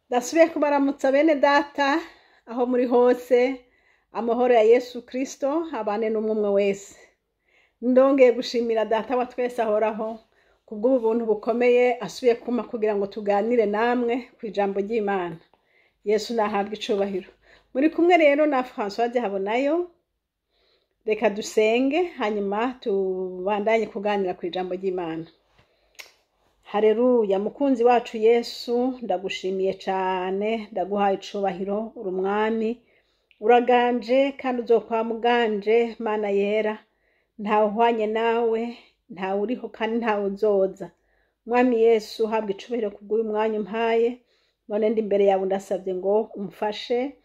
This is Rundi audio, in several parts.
Ndasubiye kubaramutsa bene data aho muri hose, amahoro ya Yesu Kristo abane n'umwe wese. Ndongeye gushimira data wa twese ahoraho kubw'ubu buntu bukomeye asubiye kuma kugira ngo tuganire namwe ku ijambo ry'Imana. Yesu nahabwe icubahiro. Muri kumwe rero na Françoise Habonayo. Reka dusenge, hanyuma tubandanye kuganira ku ijambo ry'Imana. Hareruya! Mukunzi wacu Yesu, ndagushimiye cane, ndaguhaye icubahiro. Uri umwami, uraganje kandi uzokwama uganje. Mana yera, ntawe uhwanye nawe, ntawe uriho kandi ntawe uzoza. Mwami Yesu, habwa icubahiro kubw'uyu mwanya umpaye. None ndi imbere yawe, ndasavye ngo umfashe.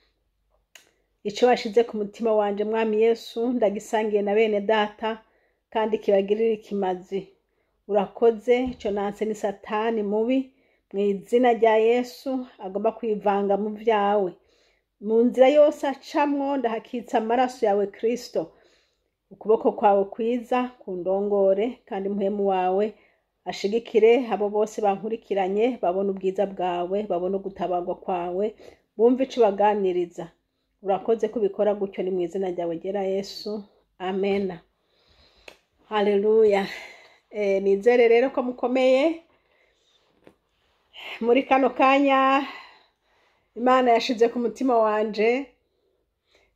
Ico washize ku mutima wanje, Mwami Yesu, ndagisangiye na bene data kandi kibagirira ikimazi. Urakoze. Ico nanse ni Satani mubi, mu izina rya Yesu, agomba kwivanga mu vyawe. Mu nzira yose acamwo, ndahakitsa amaraso yawe Kristo. Ukuboko kwawe kwiza kundongore, kandi Mpwemu wawe ashigikire abo bose bankurikiranye, babone ubwiza bwawe, babone ugutabarwa kwawe, bumve ico ubaganiriza. Urakoze kubikora gutyo, ni mu izina ryawe ryera Yesu, amena. Haleluya! Nizere rero ko mukomeye muri kano kanya. Imana yashize ku mutima wanje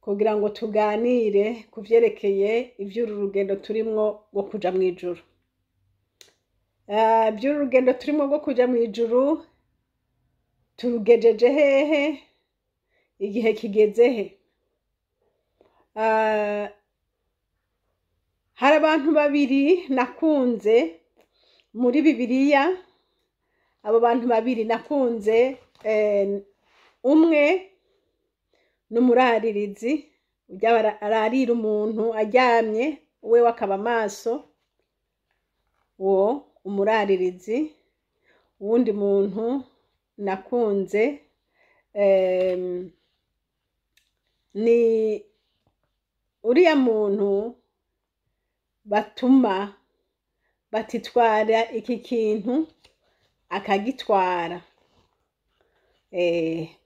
kugira ngo tuganire ku vyerekeye ivy'uru rugendo turimwo rwo kuja mw'ijuru. Ivy'uru rugendo turimwo rwo kuja mw'ijuru, turugejeje hehe? Igihe kigeze he? Hari abantu babiri nakunze muri Bibiliya. Abo bantu babiri nakunze, umwe ni umuraririzi, ujya ararira umuntu aryamye, we akaba amaso, uwo umuraririzi. Uwundi muntu nakunze ni uriya muntu batuma batitwara iki kintu akagitwara.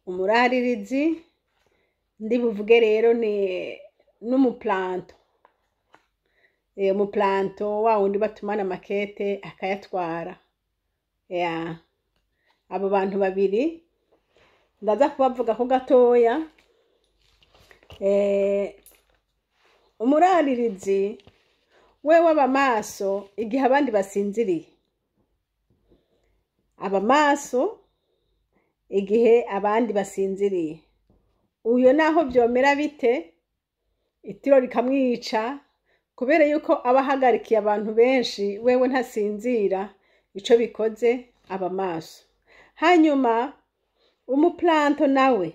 Umuraririzi ndi buvuge rero ni n'umuplanto. Umuplanto wa wundi batumana amakete akayatwara. Ya, abo bantu babiri ndaza kubavuga ko gatoya. Umuraririzi wewe aba maso igihe abandi basinziriye, aba maso igihe abandi basinziriye. Uyo naho vyomera bite, itiro rikamwica, kubera yuko aba ahagarikiye abantu benshi, wewe ntasinzira. Ico bikoze, aba maso. Hanyuma umuplanto nawe,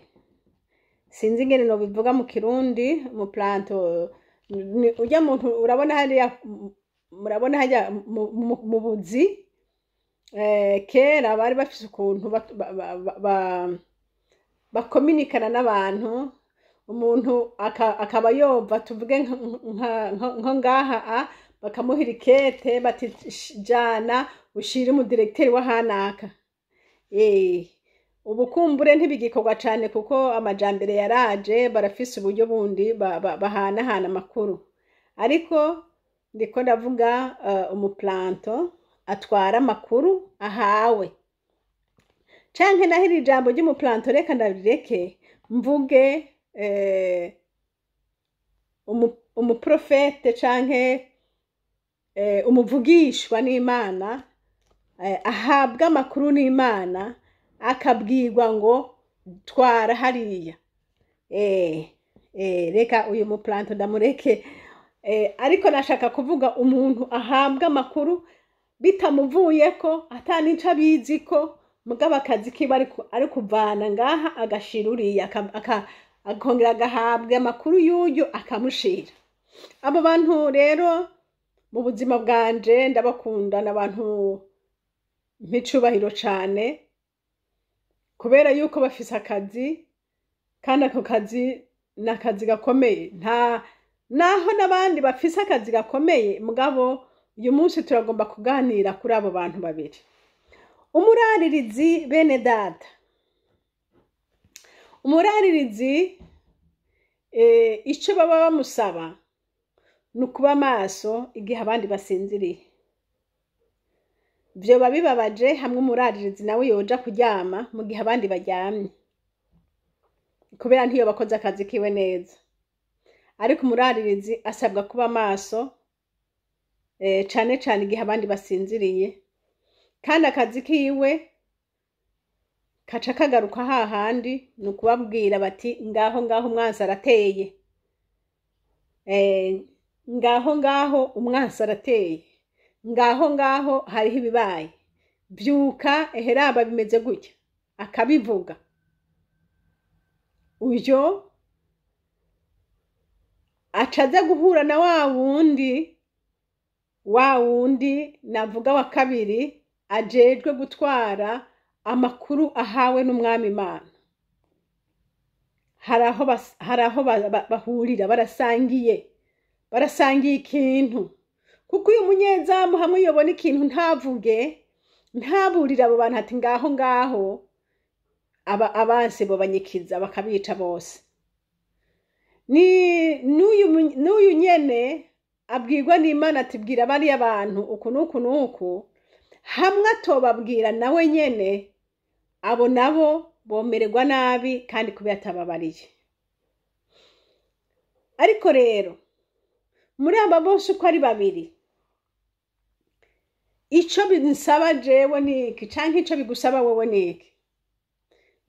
sinzi ingene nobivuga mu Kirundi. Umuplanto ni urya muntu urabona hariya, murabona hariya mu buzi. Kera bari bafise ukuntu bakominikana n'abantu, umuntu akaba yumva, tuvuge nko ngaha bakamuhira ikete bati: "Jana ushire umudiregiteri w'ahanaka." Ubu kumbure ntibigikorwa cane kuko amajambere yaraje, barafise uburyo bundi bahanahana amakuru. Ariko ndiko ndavuga umuplanto atwara amakuru ahawe. Canke naho iri jambo ry'umuplanto reka ndarireke, mvuge umuprofete canke umuvugishwa n'Imana, ahabwa amakuru n'Imana, akabwirwa ngo twara hariya. Reka uyu muplanto ndamureke, ariko nashaka kuvuga umuntu ahabwa amakuru bitamuvuyeko, ata n'ico abiziko, mugabo akazi kiwe ari kuvana ngaha agashira uriya, akongera agahabwa amakuru y'uyu akamushira. Abo bantu rero mu buzima bwanje ndabakunda, n'abantu mp'icubahiro cane, kubera yuko bafise akazi, kandi ako kazi ni akazi gakomeye. Nta naho n'abandi bafise akazi gakomeye, mugabo uyu munsi turagomba kuganira kuri abo bantu babiri. Umuraririzi, bene data. Umuraririzi icyo baba bamusaba ni ukuba maso igihe abandi basinziriye. Vyoba bibabaje hamwe umuraririzi nawe yoja kuryama mu gihe abandi baryamye, kubera ntiyo bakoze akazi kiwe neza. Ariko umuraririzi asabwa kuba maso cane cane igihe abandi basinziriye, kandi akazi kiwe kaca kagaruka hahandi, ni ukubabwira bati ngaho ngaho umwansi arateye, ngaho ngaho umwansi arateye, ngaho ngaho hariho ibibaye, byuka eheraba bimeze gutya, akabivuga. Uyo aca aza guhura na wa wundi navuga wa kabiri ajejwe gutwara amakuru ahawe n'umwami Imana. Hari aho bahurira, barasangiye ikintu. Kuko uyu munyezamu hamwe yobona ikintu ntavuge, ntaburire abo bantu ati ngaho ngaho, abansi bobanyikiza bakabica bose. Ni n'uyu nyene abwirwa n'Imana ati bwira bariya bantu uku n'uku n'uku, hamwe atobabwira nawe nyene, abo nabo bomererwa nabi kandi kubera atababariye. Ariko rero muri aba bose uko ari babiri, ico binsaba jewe niki canke ico bigusaba wewe niki?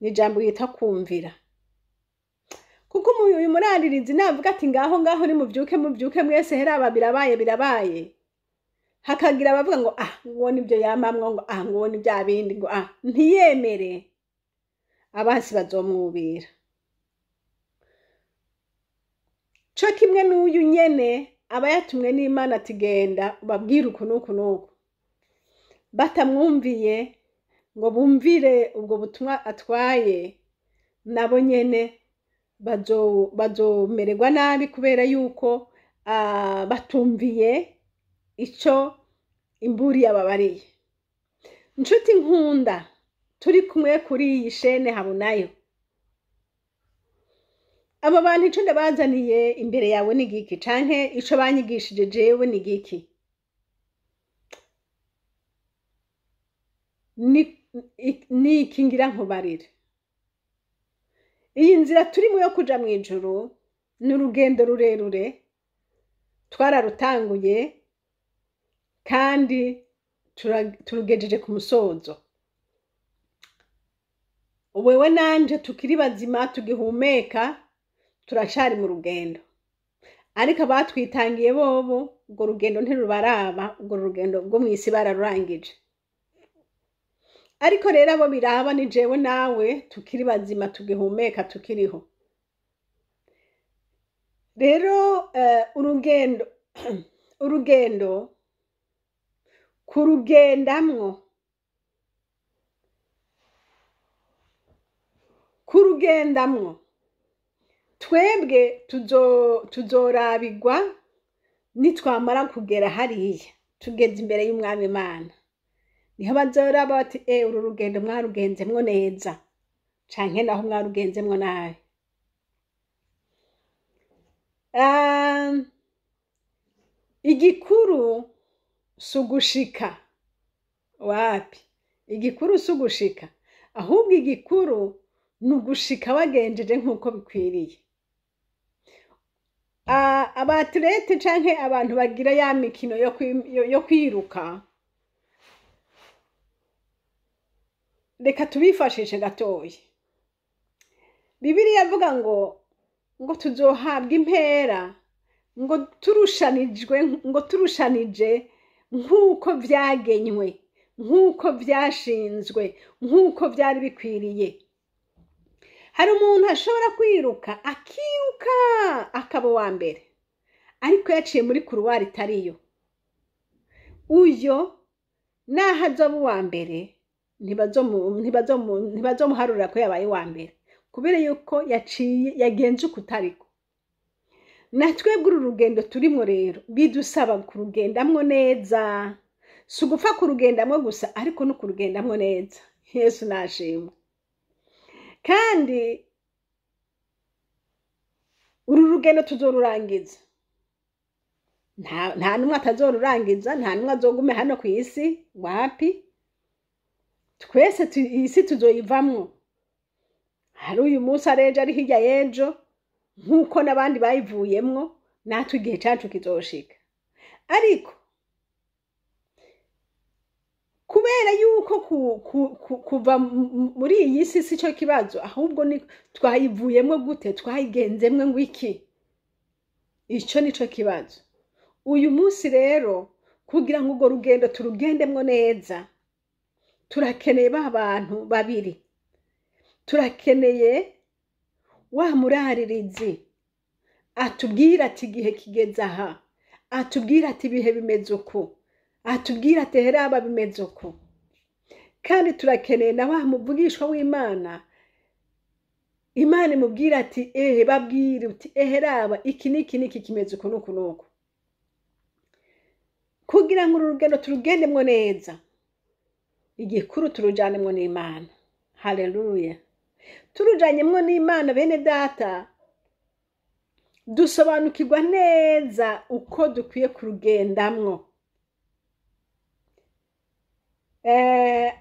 Ni ijambo yita kumvira. Kuko uyu muraririzi navuga ati ngaho ngaho ni muvyuke muvyuke mwese heraba birabaye birabaye, hakagira abavuga ngo ah nguwo nivyo yamamwo, ngo ah nguwo ni bya bindi, ngo ah ntiyemere, abansi bazomwubira. Co kimwe n'uyu nyene aba yatumwe n'Imana ati genda ubabwire uku n'uku n'uku, batamwumviye ngo bumvire ubwo butumwa atwaye, nabo nyene bazomererwa nabi kubera yuko batumviye ico imburi yababariye. Nshuti nkunda turi kumwe kuri iyi shene Habonayo, aba bantu ico ndabazaniye imbere yawe ni giki, canke ico banyigishije jewe ni giki? Ni iki ngira nkubarire? Iyi nzira turimo yo kuja mw'ijuru ni urugendo rurerure, twararutanguye kandi turugejeje ku musozo. Wewe nanje tukiri bazima tugihumeka turacari mu rugendo, ariko abatwitangiye bobo urwo rugendo ntirubaraba, urwo rugendo rwo mw'isi bararurangije. Ariko rero abo biraba ni jewe nawe tukiri bazima tugihumeka tukiriho. Rero urugendo kurugendamwo twebwe tuzorabigwa nitwamara kugera hariya tugeze imbere y'umwami Imana. Niho bazoraba bati uru rugendo mwarugenzemwo neza canke naho mwarugenzemwo nabi. Igikuru sugushika wapi? Igikuru sugushika, ahubwo igikuru nugushika wagenjeje nkuko bikwiriye. Abatlete canke abantu bagira ya mikino yo kwiruka, reka tubifashishe gatoyi. Bibiliya avuga ngo tuzohabwa impera, ngo turushanijwe, ngo turushanije nkuko vyagenywe, nkuko vyashinzwe, nkuko vyari bikwiriye. Hari umuntu ashobora kwiruka akiruka akaba uwa mbere, ariko yaciye muri kuruwari itariyo. Uyo naho azoba uwa mbere ntibazomuharurira ko yabaye uwa mbere, kubera yuko yaciye yagenje ukutariko. Na twebwe uru rugendo turimwo rero bidusaba kurugendamwo neza, si ugupfa kurugendamwo gusa, ariko no kurugendamwo neza. Yesu nashimwe. Kandi Uru rugendo tuzorurangiza, nta n'umwe atazorurangiza, nta n'umwe azogume hano ku isi. Wapi, twese iyi si tuzoyivamwo, hari uyu munsi, ari ejo, ari hirya y'ejo, nk'uko n'abandi bayivuyemwo, natwe igihe cacu kizoshika. Ariko kubera yuko kuva muri iyi si si cyo kibazo, ahubwo ni twayivuyemwo gute, twayigenzemwo ngo iki, ico nico kibazo uyu munsi. Rero kugira ngo urwo rugendo turugendemwo neza, turakeneye ba bantu babiri. Turakeneye wa muraririzi atubwira ati igihe kigeze aha, atubwira ati ibihe bimeze uku, atubwira ati heraba bimeze uku. Kandi turakeneye na wa muvugishwa w'Imana, Imana imubwira ati ehe, babwire uti ehe, raba iki n'iki n'iki, kimeze uku n'uku n'uku. Kugira ngo uru rugendo turugendemwo neza, igikuru turujanemwo n'Imana. Haleluya! Turujanyemwo n'Imana, bene data, dusobanukirwa neza uko dukwiye kurugendamwo.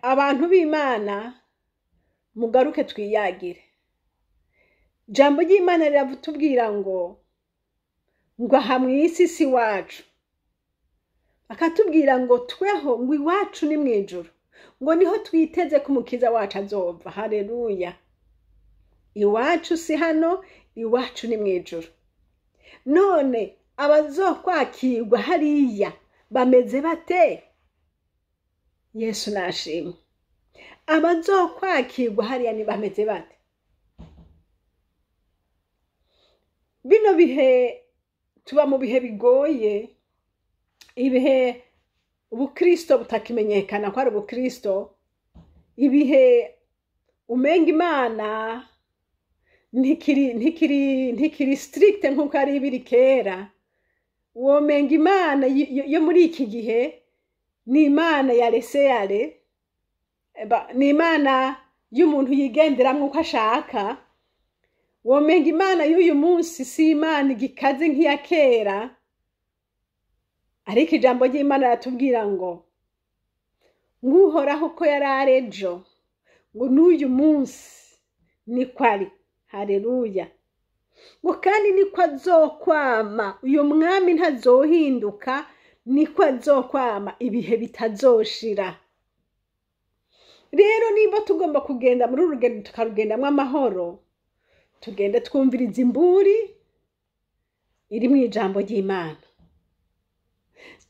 Abantu b'Imana, mugaruke twiyagire. Jambo ry'Imana riratubwira ngo aha mw'isi si iwacu, akatubwira ngo tweho ngo iwacu ni mw'ijuru, ngo niho twiteze ko Umukiza wacu azova. Haleluya! Iwacu si hano, iwacu ni mw'ijuru. None abazokwakirwa hariya bameze bate? Yesu nashimwe! Abazokwakirwa hariya ni bameze bate? Bino bihe tuba mu bihe bigoye, ibihe ubukristo butakimenyekana ko ari ubukristo, ibihe umenga Imana ntikiri strict nk'uko ari ibiri kera. Womenga Imana yo muri iki gihe ni Imana ya laisser-aller, ni Imana y'umuntu yigenderamwo uko ashaka. Womenga Imana y'uyu munsi si Imana igikaze nk'iya kera. Ariko ijambo ry'Imana riratubwira ngo Uhoraho uko yari ari ejo, ngo n'uyu munsi niko ari. Haleluya! Ngo kandi niko azokwama, uyu mwami ntazohinduka, niko azokwama ibihe bitazoshira. Rero nimba tugomba kugenda muri uru rugendo tukarugendamwo amahoro, tugende twumviriza imburi iri mu ijambo ry'Imana,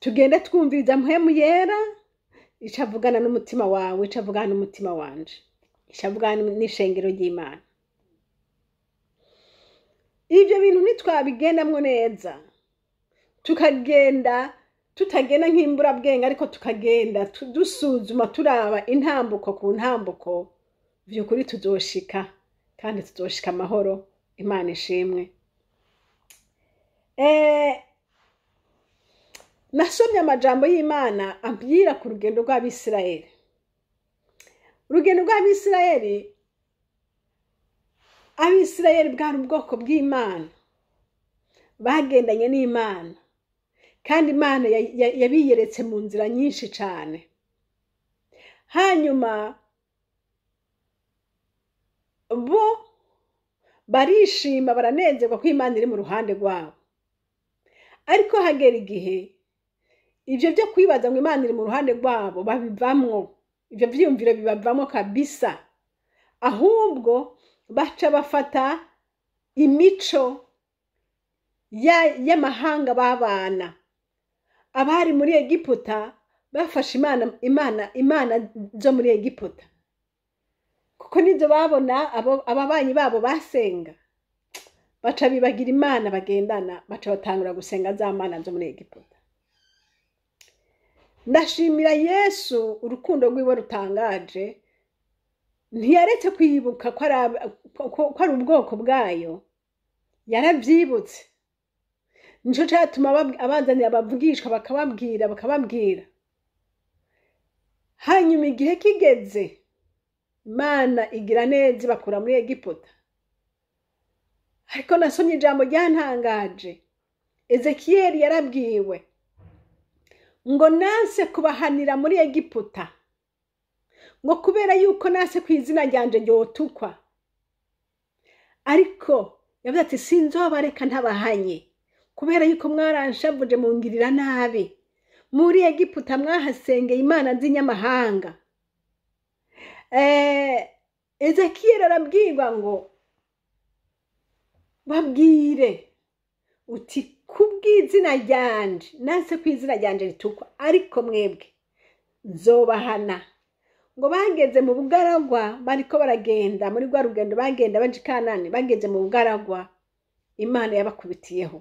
tugende twumviriza Mpwemu Yera ico avugana n'umutima wawe, ico avugana n'umutima wanje, ico avugana n'ishengero ry'Imana. Ivyo bintu ntitwabigendamwo neza, tukagenda tutagenda nk'imburabwenge, ariko tukagenda dusuzuma, turaba intambuko ku ntambuko, vy'ukuri tuzoshika, kandi tuzoshika amahoro. Imana ishimwe! Nasomye amajambo y'Imana ambwira ku rugendo rw'Abisirayeli. Urugendo rw'Abisirayeli, Abisirayeli bwari ubwoko bw'Imana, bagendanye n'Imana, kandi Imana yabiyeretse mu nzira nyinshi cane. Hanyuma bo barishima, baranezerwa ko Imana iri mu ruhande rwabo. Ariko hagera igihe ivyo vyo kwibaza ngo Imana iri mu ruhande rwabo babivamwo, ivyo vyiyumviro bibavamwo kabisa. Ahubwo baca bafata imico y'amahanga babana. Abari muri Egiputa bafashe imana zo muri Egiputa, kuko nizo babona ababanyi babo basenga. Baca bibagira Imana bagendana, baca batangura gusenga za mana zo muri Egiputa. Ndashimira Yesu urukundo rwiwe rutangaje. Ntiyaretse kwibuka ko ari ubwoko bwayo, yaravyibutse. Nico catuma abazanira abavugishwa, bakababwira, bakababwira. Hanyuma igihe kigeze, Imana igira neza ibakura muri Egiputa. Ariko nasomye ijambo ryantangaje. Ezekiyeli yarabwiwe ngo nanse kubahanira muri Egiputa, ngo kubera yuko nanse ku izina ryanje ryotukwa. Ariko yavuze ati sinzobareka ntabahanye, kubera yuko mwaranshavuje mungirira nabi. Muri Egiputa mwahasengeye imana z'inyamahanga. Ezekiyeli arabwirwa ngo babwire uti kubw'izina ryanje nanse ku izina ryanje ritukwa, ariko mwebwe nzobahana. Ngo bageze mu bugaragwa, bariko baragenda muri rwa rugendo bagenda baja i Kanani, bageze mu bugaragwa Imana yabakubitiyeho,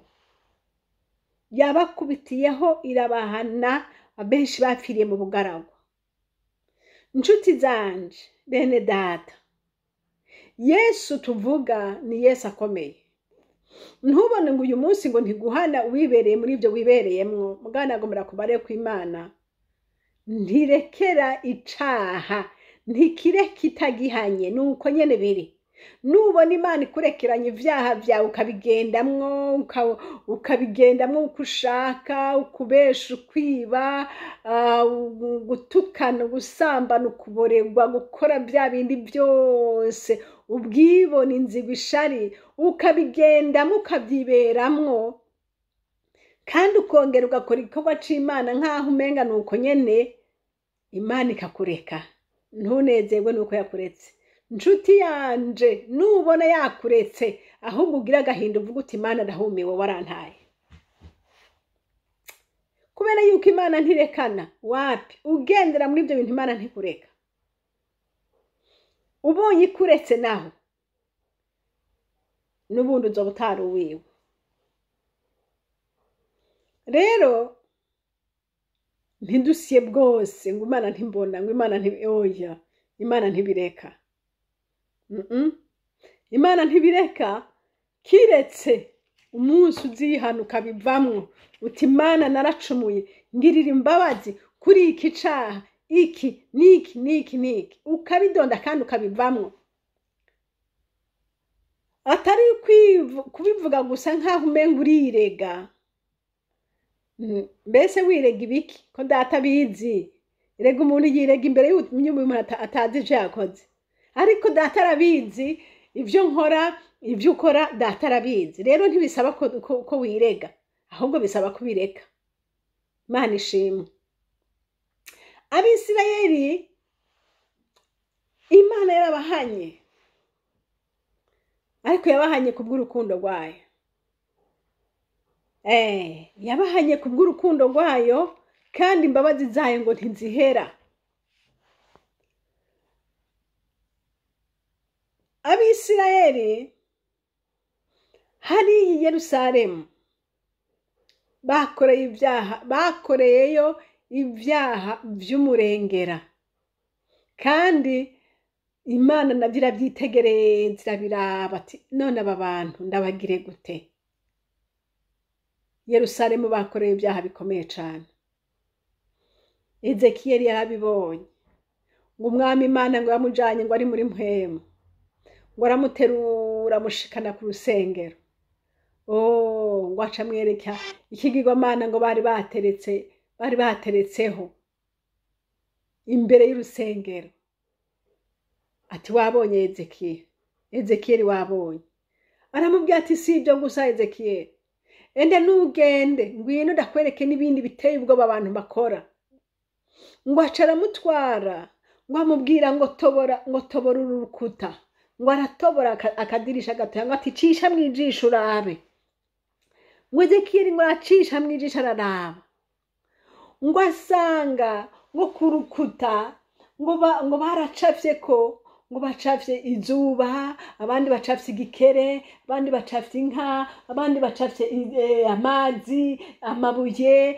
yabakubitiyeho irabahana. Abenshi bapfiriye mu bugaragwa. Nshuti zanje, bene data, Yesu tuvuga ni Yesu akomeye. Ntubone ngo uyu munsi ngo ntiguhana wibereye muri ibyo wibereyemwo, mugana agomera kubare ku Imana. Ntirekera icaha, ntikireka itagihanye, nuko nyene biri. Nubona Imana ikurekeranya ivyaha vyawe ukabigendamwo, ukabigendamwo uko ushaka, ukubesha, ukwiba, gutukana, gusambana, ukuborerwa, gukora bya bindi byose, ubwibone, inzigo, ishari, ukabigendamwo ukavyiberamwo, kandi ukongera ugakora igikorwa c'Imana nk'aho umenga nuko nyene, Imana ikakureka. Ntunezerwe nuko yakuretse. Nshuti yanje, nubona yakuretse, ahubwo ugira agahinda uvuga uti Imana ndahumiwe, warantaye. Kubera yuko Imana ntirekana, wapi ugendera muri ibyo bintu Imana ntikureka. Ubonye ikuretse naho n'ubundi uzoba utari uwiwe. Rero ntidusiye bwose ngo Imana ntimbona, ngo Imana oya, Imana ntibireka. Imana ntibireka, kiretse umunsi uzihana ukabivamwo uti Imana naracumuye, ngirira imbabazi kuri iki caha, iki niki niki niki, ukabidonda kandi ukabivamwo. Atari kubivuga gusa nkaho umenga urirega. Mbese wirega ibiki ko data abizi? Rega umuntu yirega imbere y'umuntu atazi ivyo yakoze, ariko data arabizi ivyo nkora, ivyo ukora data arabizi. Rero ntibisaba ko wirega, ahubwo bisaba kubireka. Imana ishimwe. Abisirayeli Imana yarabahanye, ariko yabahanye kubw'urukundo rwayo. Yabahanye kubw'urukundo rwayo, kandi imbabazi zayo ngo ntizihera. Abisirayeli hariya i Yerusalemu bakoreye ibyaha, bakoreyeyo ibyaha vy'umurengera, kandi Imana navyo iravyitegereza, irabiraba ati none aba bantu ndabagire gute? Yerusalemu bakoreye ibyaha bikomeye cane. Ezekiyeli yarabibonye, ngo umwami Imana ngo yamujanye ngo ari muri mpwemu, ngo aramuterura amushikana ku rusengero. Ngo aca amwereka ikigirwamana ngo bari bateretseho imbere y'urusengero. Ati wabonye Ezekiyeli, Ezekiyeli wabonye. Aramubwira ati si ibyo gusa Ezekiyeli, ende nugende ngwino ndakwereke n'ibindi biteye ubwoba abantu bakora. Ngo aca aramutwara, ngo amubwira ngo tobora, ngo tobora uru rukuta, ngo aratobora akadirisha gatoya, ngo ati cisha mwijisho urabe. Ngo Ezekiyeli ngo aracisha mwijisho araraba, ngo asanga ngo ku rukuta ngo baracafye ko, ngo bacafye izuba, abandi bacafye igikere, abandi bacafye inka, abandi bacafye amazi, amabuye,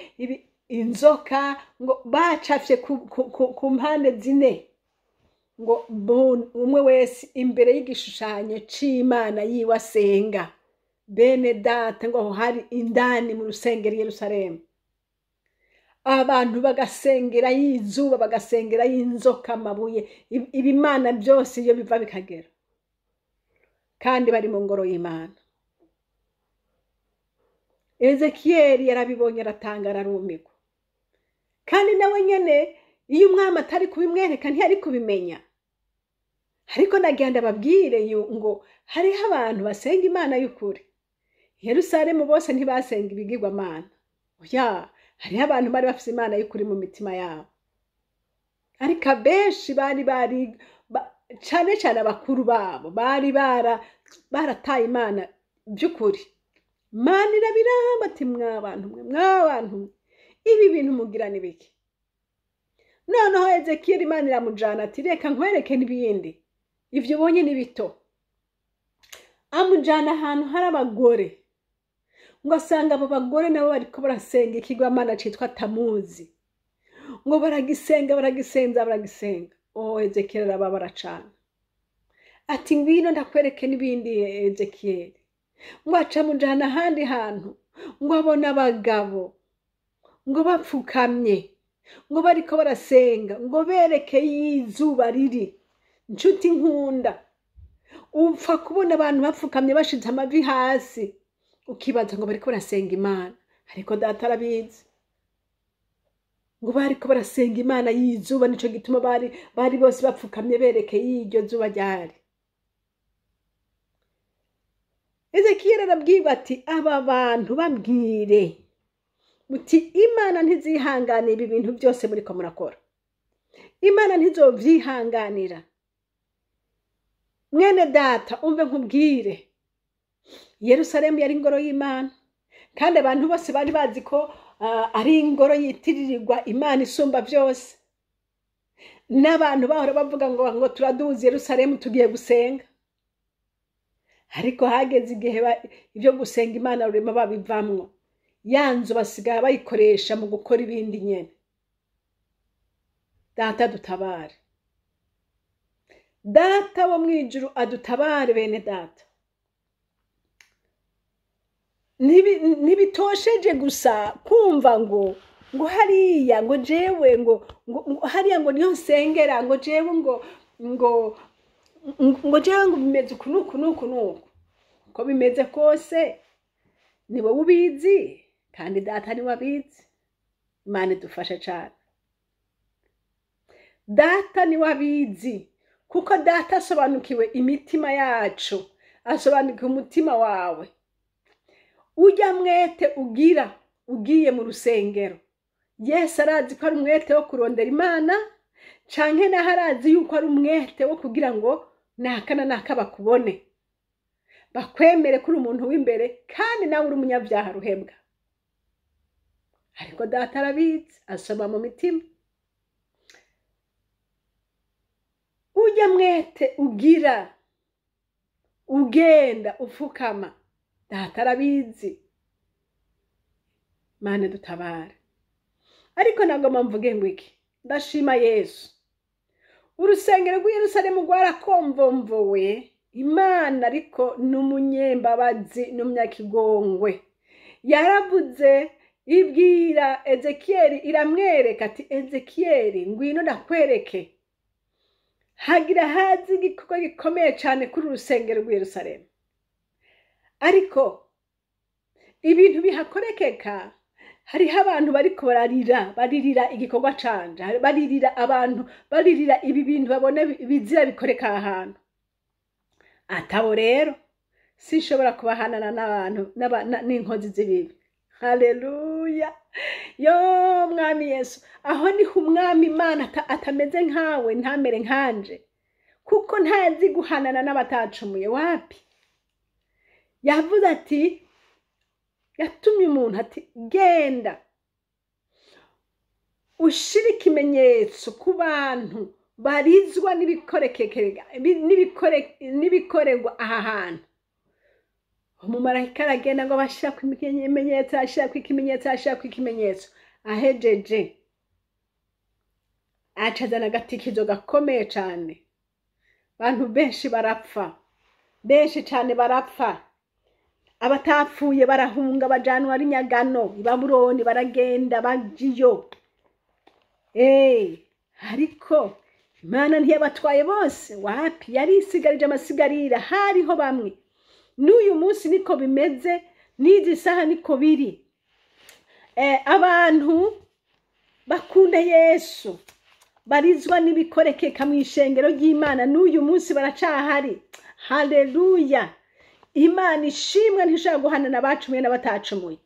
inzoka, ngo bacafye ku mpande zine, ngo umwe wese imbere y'igishushanyo c'Imana yiwe asenga. Bene data, ngo aho hari indani mu rusengero i Yerusalemu, abantu bagasengera y'izuba, bagasengera y'inzoka, amabuye, ibimana byose iyo biva bikagera, kandi bari mu ngoro y'Imana. Ezekiyeli yarabibonye aratangara arumirwa. Kandi nawe nyene iyo umwami atari kubimwereka ntiyari kubimenya. Ariko nagira ndababwire ngo hariho abantu basenga Imana y'ukuri. Yerusalemu bose ntibasenga ibigirwamana. Oya, hariho abantu bari bafise Imana y'ukuri mu mitima yabo. Ariko abenshi bari cane cane abakuru babo bari barataye Imana by'ukuri. Imana irabiraba ati mwabantu mwe, mwabantu mwe, ibi bintu mugira ni biki? Noneho Ezekiyeli Imana iramujana ati reka nkwereke n'ibindi, ivyo ubonye ni bito. Amujana ahantu hari abagore, ngo asanga abo bagore nabo bariko barasenga ikigwamana citwa Tamuzi, ngo baragisenga baragisenza baragisenga. Oh, Ezekiyeli arababara cane ati ngwino ndakwereke n'ibindi Ezekiyeli. Ngo aca amujana ahandi hantu, ngo abona abagabo ngo bapfukamye, ngo bariko barasenga, ngo berekeye izuba riri. Nshuti nkunda, upfa kubona abantu bapfukamye bashize amavi hasi, ukibaza ngo bariko barasenga Imana, ariko data arabizi ngo bariko barasenga Imana y'izuba, nico gituma bari bose bapfukamye berekeye iryo zuba ryari. Ezekiyeli arabwirwa ati aba bantu babwire muti Imana ntizihanganira ibi bintu byose muriko murakora, Imana ntizovyihanganira. Mwene data umve nkubwire, Yerusalemu yari ingoro y'Imana, kandi abantu bose bari bazi ko ari ingoro yitiririrwa Imana isumba byose. N'abantu bahora bavuga ngo turaduze Yerusalemu tugiye gusenga, ariko hageze igihe ibyo gusenga Imana rurema babivamwo, ya nzu basigara bayikoresha mu gukora ibindi nyene. Data dutabare, data wo mwijuru adutabare. Bene data, ntibitosheje gusa kumva ngo hariya ngo jewe ngo hariya ngo niho nsengera, ngo jewe ngo ngo ngo jewe ngo bimeze uku nuku nuku nuku. Uko bimeze kose ni wowe ubizi, kandi data niwe abizi. Imana idufashe cane. Data niwe abizi, kuko data asobanukiwe imitima yacu, asobanukiwe umutima wawe. Ujya mwete ugira ugiye mu rusengero, Yesu arazi ko ari umwete wo kurondera Imana, canke naho arazi yuko ari umwete wo kugira ngo naka na naka bakubone, bakwemere kuri umuntu w'imbere, kandi nawe uri umunyabyaha ruhebwa. Ariko data arabizi, asoma mu mitima. Ujya mwete ugira ugenda ufukama, data arabizi. Mana dutabare. Ariko nagomba mvuge ngo iki, ndashima Yesu. Urusengero rw'i Yerusalemu rwarakomvomvowe Imana, ariko n'umunyembabazi n'umunyakigongwe. Yaravuze ibwira Ezekiyeli, iramwereka ati Ezekiyeli ngwino ndakwereke. Hagira hazi igikorwa gikomeye cyane kuri urusengero rw'i Yerusalemu, ariko ibintu bihakorekeka, hariho abantu bariko bararira, baririra igikorwa canje, baririra abantu, baririra ibi bintu babone bizira bikoreka ahantu. Atabo rero sinshobora kubahanana n'abantu n'inkozi z'ibibi. Haleluya! Yo mwami Yesu, aho niho umwami Imana atameze nkawe, ntamere nkanje, kuko ntazi guhanana n'abatacumuye. Wapi? Yavuze ati, yatumye umuntu ati genda ushire ikimenyetso ku bantu barizwa n'ibikorerwa aha hantu. Umumarayika aragenda ngo bashira ku ikimenyetso, ashira ku ikimenyetso, ashira ku ikimenyetso. Ahejeje acazana agatikizo gakomeye cane. Abantu benshi barapfa, benshi cane barapfa. Abatapfuye barahunga bajanwa ari nyagano i Babuloni, baragenda bajiyo. Ariko Imana ntiyabatwaye bose, wapi, yari isigarije amasigarira, hariho bamwe. N'uyu munsi niko bimeze, N'izi saha niko biri. Abantu bakunda Yesu barizwa n'ibikorekeka mu ishengero ry'Imana n'uyu munsi baracahari. Haleluya! Imana ishimwe, ntishobora guhanana abacumuye n'abatacumuye.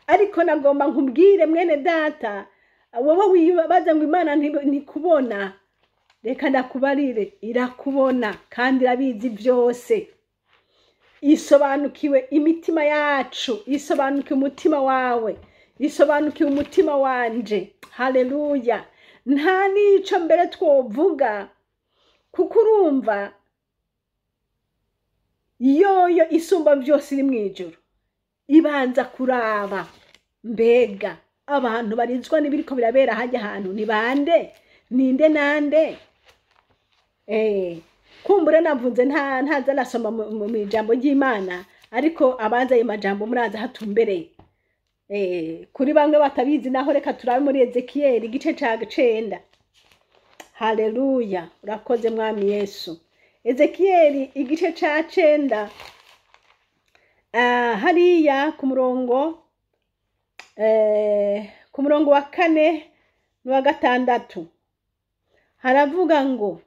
Ariko nagomba nkubwire mwene data, wowe wibaza ngo Imana ntikubona, reka ndakubarire, irakubona kandi irabizi byose. Isobanukiwe imitima yacu, isobanukiwe umutima wawe, isobanukiwe umutima wanje. Haleluya! Nta n'ico mbere twovuga, kuko urumva yoyo isumba byose iri mw'ijuru, ibanza kuraba mbega abantu barizwa n'ibiriko birabera hajya ahantu ni bande, ninde nande. Kumbure navuze ntaza nasoma mu ijambo ry'Imana, ariko abaza ayo majambo muraza hatumbereye. Kuri bamwe batabizi naho reka turabe muri Ezekiyeli igice ca 9. Haleluya, urakoze mwami Yesu. Ezekiyeli igice ca 9, hariya ku murongo wa 4 n'uwa 6 haravuga ngo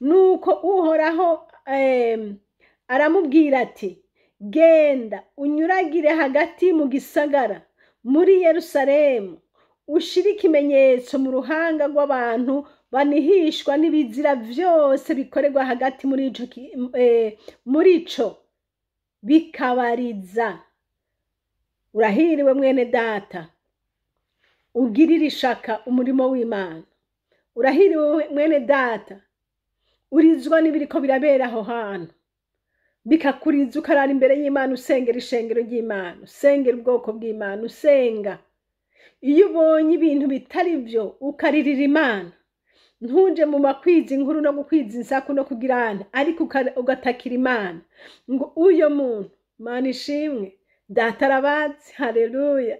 nuko Uhoraho aramubwira ati genda unyuragire hagati mu gisagara muri Yerusalemu, ushire ikimenyetso mu ruhanga rw'abantu banihishwa n'ibizira vyose bikorerwa hagati muri ico bikabariza. Urahiriwe mwene data ugirira ishaka umurimo w'Imana. Urahiriwe mwene data urizwa n'ibiriko birabera aho hantu, bikakuriza ukarara imbere y'Imana, usengera ishengero ry'Imana, usengera ubwoko bw'Imana, usenga. Iyo ubonye ibintu bitari byo ukaririra Imana, ntuje mu makwiza inkuru no gukwiza insaku no kugirana, ariko ugatakira Imana ngo uyo muntu, Mana ishimwe, data arabazi. Haleluya,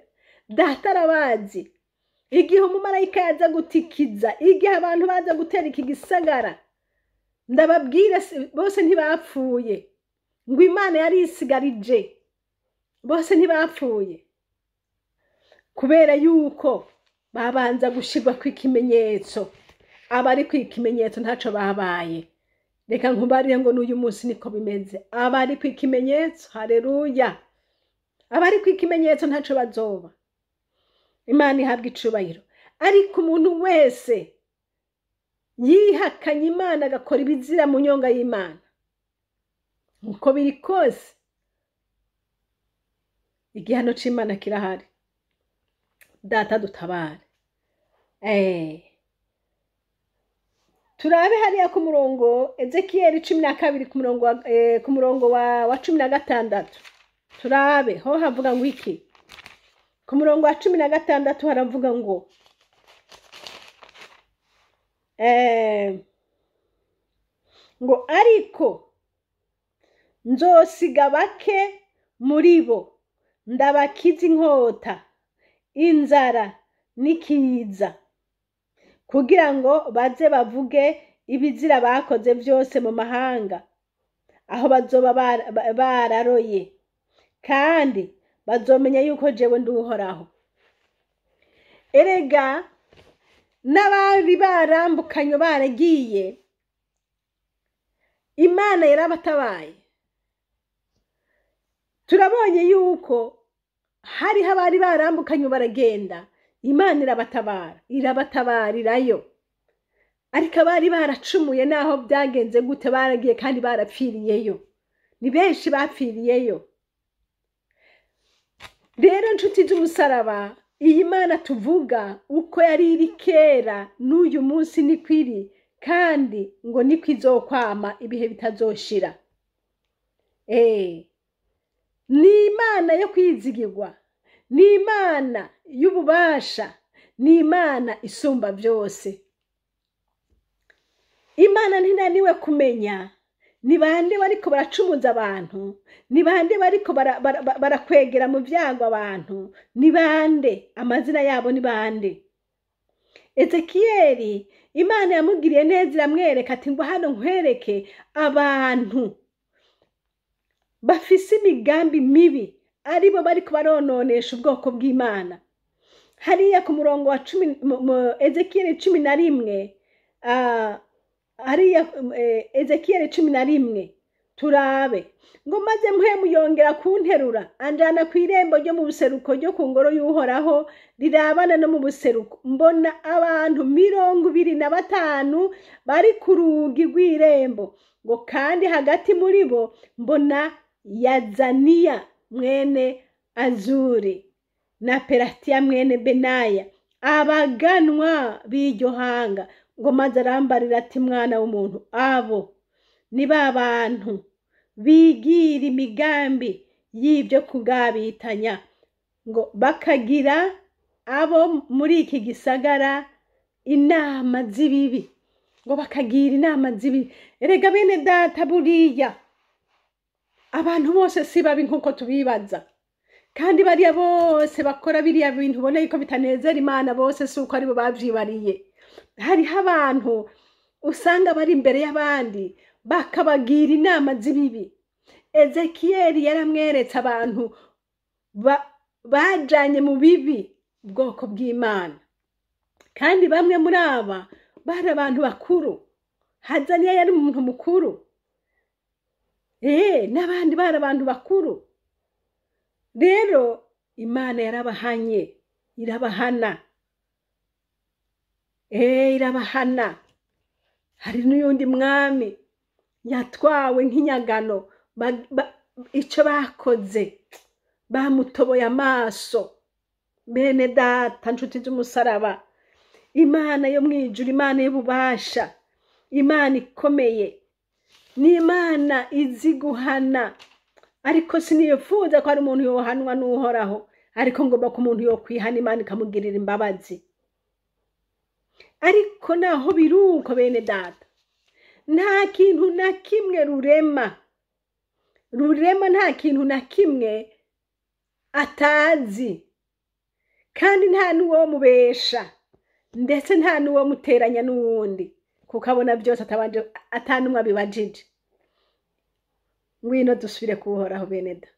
data arabazi. Igihe umumarayika yaza gutikiza, igihe abantu baza gutera iki gisagara, ndababwira bose ntibapfuye, ngo Imana yari isigarije, bose ntibapfuye, kubera yuko babanza gushirwa kw'ikimenyetso. Abari kw'ikimenyetso ntaco babaye. Reka nkubarire ngo n'uyu munsi niko bimeze, abari kw'ikimenyetso, haleluya, abari kw'ikimenyetso ntaco bazoba. Imana ihabwa icubahiro. Ariko umuntu wese yihakanye Imana agakora ibizira mu nyonga y'Imana, uko biri kose igihano c'Imana kirahari. Data dutabare. Turabe hariya ku murongo Ezekiyeli 12 ku murongo wa 16. Turabe ho havuga ngo iki? Ku murongo wa 16 haravuga ngo ngo ariko nzosiga bake muri bo, ndabakiza inkota, inzara n'ikiza, kugira ngo baze bavuge ibizira bakoze byose mu mahanga aho bazoba bararoye, kandi bazomenya yuko jewe ndi Uhoraho. Erega n'abari barambukanye baragiye, Imana yarabatabaye. Turabonye yuko hariho abari barambukanye baragenda, Imana irabatabara, irabatabarirayo. Ariko abari baracumuye naho byagenze gute baragiye kandi barapfiriyeyo. Ni benshi bapfiriyeyo. Rero nshuti z'umusaraba, iyi Mana tuvuga uko yari iri kera n'uyu munsi niko iri, kandi ngo niko izokwama ibihe bitazoshira. Ni Imana yo kwizigirwa, ni Imana y'ububasha, ni Imana isumba byose. Imana ntinaniwe kumenya ni bande bariko baracumuza abantu, ni bande bariko barakwegera mu byago abantu, ni bande, amazina yabo ni bande. Ezekiyeli Imana yamugiriye neza iramwereka ati ngo hano nkwereke abantu bafise imigambi mibi, aribo bariko barononesha ubwoko bw'Imana. Hariya ku murongo wa 10, Ezekiyeli 11, hariya Ezekiyeli 11, turabe ngo: "Maze Mpwemu yongera kunterura, anjana kw'irembo ryo mu buseruko ryo ku ngoro y'Uhoraho rirabana no mu buseruko. Mbona abantu 25 bari ku rugi rw'irembo, ngo kandi hagati muri bo mbona Yazaniya mwene Azuri na Peratiya mwene Benaya, abaganwa b'iryo hanga. Ngo maze arambarira ati: 'Mwana w'umuntu, abo ni ba bantu bigira imigambi y'ibyo kugabitanya, ngo bakagira abo muri iki gisagara inama z'ibibi, ngo bakagira inama z'ibibi.'" Erega bene data, buriya abantu bose si babi nk'uko tubibaza, kandi bariya bose bakora biriya bintu ubona yuko bitanezera Imana, bose si uko aribo bavyibariye. Hariho abantu usanga bari imbere y'abandi bakabagira inama z'ibibi. Ezekiyeli yaramweretse abantu bajanye mu bibi ubwoko bw'Imana, kandi bamwe muri aba bari abantu bakuru. Hazaniya yari umuntu mukuru, n'abandi bari abantu bakuru. Rero Imana yarabahanye, irabahana, irabahana. Hari n'uyundi mwami yatwawe nk'inyagano, ico bakoze bamutoboye amaso. Bene data, nshuti z'umusaraba, Imana yo mwijuru, Imana y'ububasha, Imana ikomeye, ni Imana izi guhana. Ariko sinifuza ko hari umuntu yohanwa n'Uhoraho, ariko ngomba ko umuntu yokwihana, Imana ikamugirira imbabazi. Ariko naho biruko, bene data, nta kintu na kimwe Rurema, nta kintu na kimwe atazi, kandi nta n'uwo mubesha, ndetse nta n'uwo muteranya n'uwundi, kuko abona byose atabanje atanumwe abibajije. Ngwino dusubire kuwuhoraho, bene da,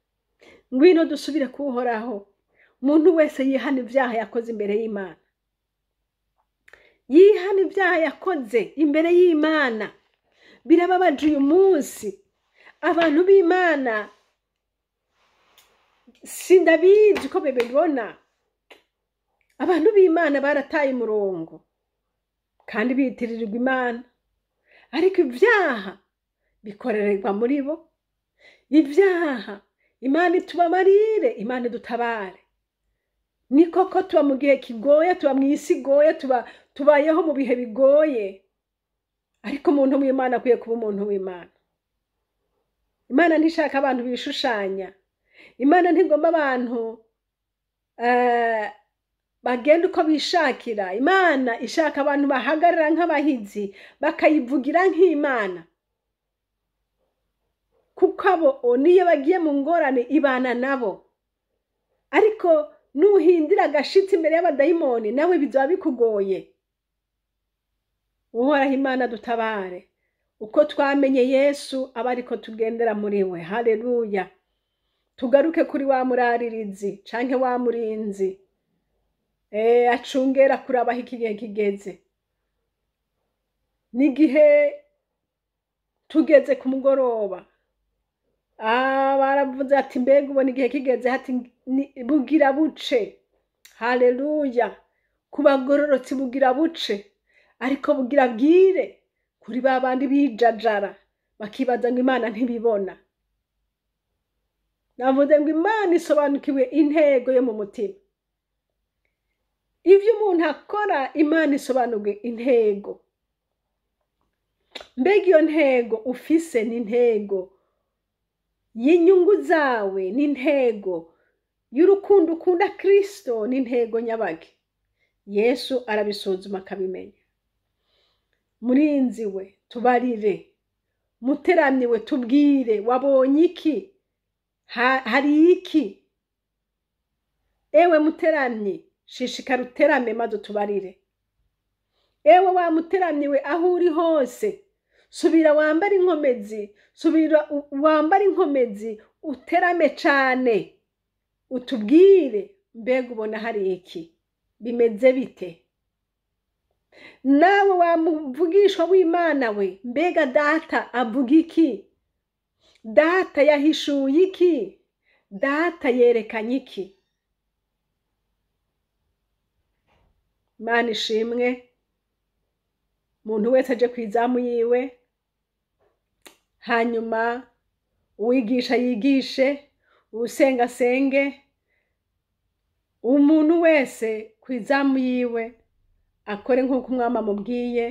ngwino dusubire kuwuhoraho. Umuntu wese yihana ibyaha yakoze imbere y'Imana, yihana ibyaha yakoze imbere y'Imana. Birababaje uyu munsi abantu b'Imana, sindabizi ko bibibona, abantu b'Imana barataye umurongo kandi bitirirwa Imana, ariko ibyaha bikorerwa muri bo. Ibyaha, Imana itubabarire, Imana idutabare. Ni koko tuba mu gihe kigoye, tuba mu isi igoye, tuba tubayeho mu bihe bigoye, ariko umuntu w'Imana akwiye kuba umuntu w'Imana. Imana ntishaka abantu bishushanya. Imana ntigomba abantu bagenda uko bishakira. Imana ishaka abantu bahagarara nk'abahizi, bakayivugira nk'Imana, kuko abo niyo bagiye mu ngorane ibana nabo. Ariko nuhindira agashitsi imbere y'abadayimoni, nawe bizaba bikugoye. Uhoraho Imana dutabare. Uko twamenye Yesu aba ariko tugendera muri we. Haleluya! Tugaruke kuri wa muraririzi canke wa murinzi acungera kuraba aho iki gihe kigeze. N'igihe tugeze ku mugoroba, baravuze ati: "Mbega ubona igihe kigeze?" Hati: "Bugira buce." Haleluya! Ku bagororotsi bugira buce, ariko bugira bwire kuri ba bandi bijajara bakibaza ngo Imana ntibibona. Navuze ngo Imana isobanukiwe intego yo mu mutima, ivyo umuntu akora. Imana isobanukiwe intego. Mbega iyo ntego ufise ni intego y'inyungu zawe, ni intego y'urukundo ukunda Kristo, ni intego nyabaki? Yesu arabisuzuma akabimenya. Murinzi we, tubarire. Muteramyi we, tubwire, wabonye iki? Hari iki? Ewe muteramyi, shishikara uterame maze utubarire. Ewe wa muteramyi we, aho uri hose, subira wambare inkomezi, subira wambare inkomezi, uterame cane. Utubwire, mbega ubona hari iki, bimeze bite? Nawe wamuvugishwa w'Imana we, mbega data avuga iki? Data yahishuye iki? Data yerekanye iki? Imana ishimwe. Umuntu wese aje kw'izamu yiwe, hanyuma uwigisha yigishe, uwusenga asenge, umuntu wese kw'izamu yiwe akore nk'uko umwami amubwiye,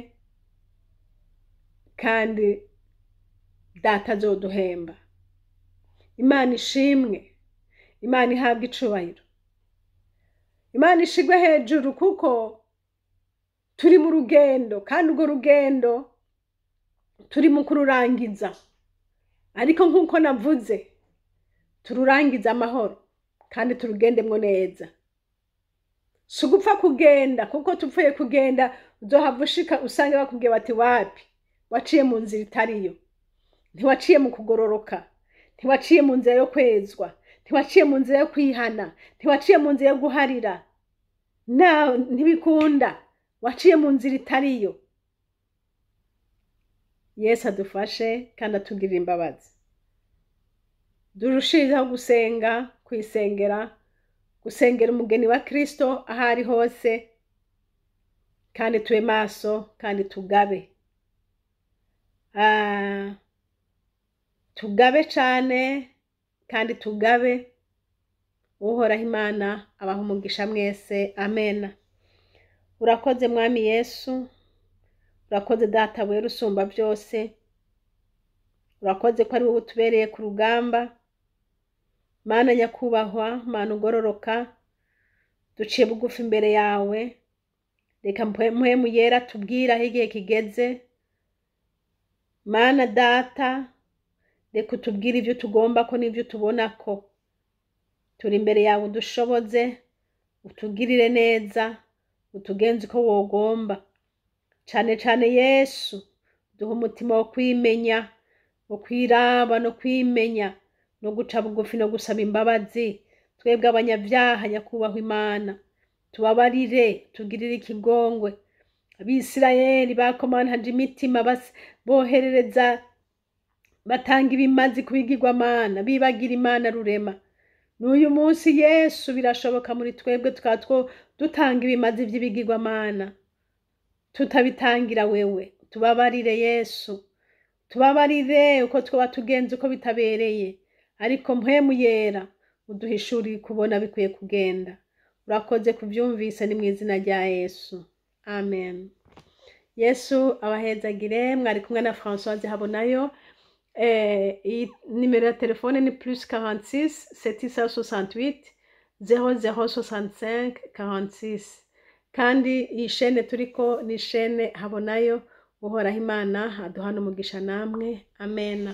kandi data azoduhemba. Imana ishimwe, Imana ihabwe icubahiro, Imana ishigwe hejuru, kuko turi mu rugendo, kandi urwo rugendo turi mu kururangiza. Ariko nk'uko navuze, tururangiza amahoro kandi turugendemwo neza. Si ugupfa kugenda, kuko tupfuye kugenda uzohava ushika usange bakubwiye bati wapi, waciye mu nzira itariyo, ntiwaciye mu kugororoka, ntiwaciye mu nzira yo kwezwa, ntiwaciye mu nzira yo kwihana, ntiwaciye mu nzira yo guharira, ntibikunda, waciye mu nzira itariyo. Yesu adufashe kandi atugirire imbabazi. Durushirizeho gusenga, kwisengera, gusengera umugeni wa Kristo aho ari hose, kandi tube maso kandi tugabe. Tugabe cane kandi tugabe. Uhoraho Imana abaha umugisha mwese. Amen. Urakoze Mwami Yesu, urakoze Data wera usumba byose, urakoze ko ari wowe utubereye ku rugamba. Mana nyakubahwa, Mana ugororoka, duciye bugufi imbere yawe. Reka mpwemu yera tubwire aho igihe kigeze. Mana Data, reka utubwire ibyo tugomba ko n'ibyo tubona ko. Turi imbere yawe, udushoboze, utugirire neza, utugenze uko wogomba. Cane cane Yesu, duhe umutima wo kwimenya, wo kwiraba no kwimenya, no guca bugufi no gusaba imbabazi. Twebwe abanyabyaha, nyakubahwa Imana, tubabarire, tugirire ikigongwe. Abisirayeli bakomantaje imitima, boherereza, batanga ibimazi ku bigirwamana, bibagira Imana rurema. N'uyu munsi Yesu birashoboka muri twebwe tukaba dutanga ibimazi vy'ibigirwamana, tutabitangira wewe. Tubabarire Yesu, tubabarire uko twaba tugenze uko bitabereye, ariko mpwemu yera uduhishurire kubona bikwiye kugenda. Urakoze kuvyumvise, ni mw'izina rya Yesu, amen. Yesu abahezagire. Mwari kumwe na Françoise Habonayo. Iyi nimero ya telefone ni plus 46 768 0065 46. Kandi iyi shene turiko ni shene Habonayo. Uhoraho Imana aduhana umugisha namwe. Amen.